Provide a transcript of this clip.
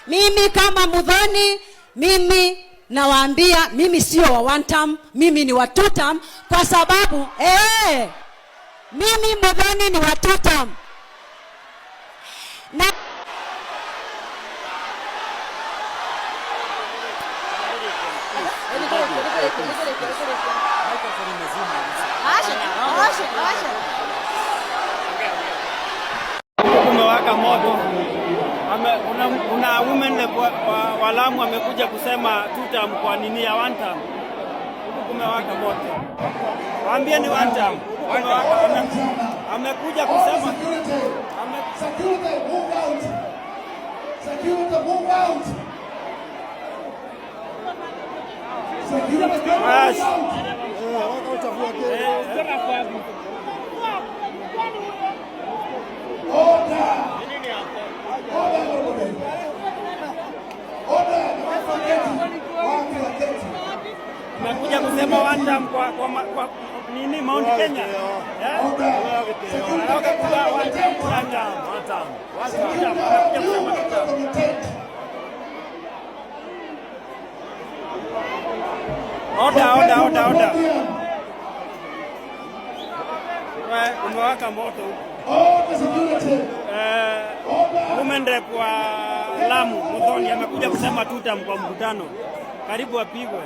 Mimi kama Muthoni, mimi nawaambia mimi sio wa one term, mimi ni wa two term kwa sababu mimi Muthoni ni wa two term. Na Kumewaka moto. Kuna women rep wa Lamu amekuja kusema two term kwa nini ya one term. Huku kumewaka moto. Waambie ni one term. Huku kumewaka amekuja kusema Security, move out. Security, move out. Security, move Bas. Out. Order. Order, everybody. Order. Watu waketi. Watu waketi. Amekuja kusema one term kwa nini Mount Kenya. Eh? Order. Security, Anataka get kuwa out of one the term, tent. one term, one term. One Security, term. all Anakuja of you kusema get out of the tent. Order, order, order, order. Podium. Umewaka moto huku. All the security. Eh, women rep wa Lamu Muthoni amekuja kusema two term kwa mkutano, karibu apigwe.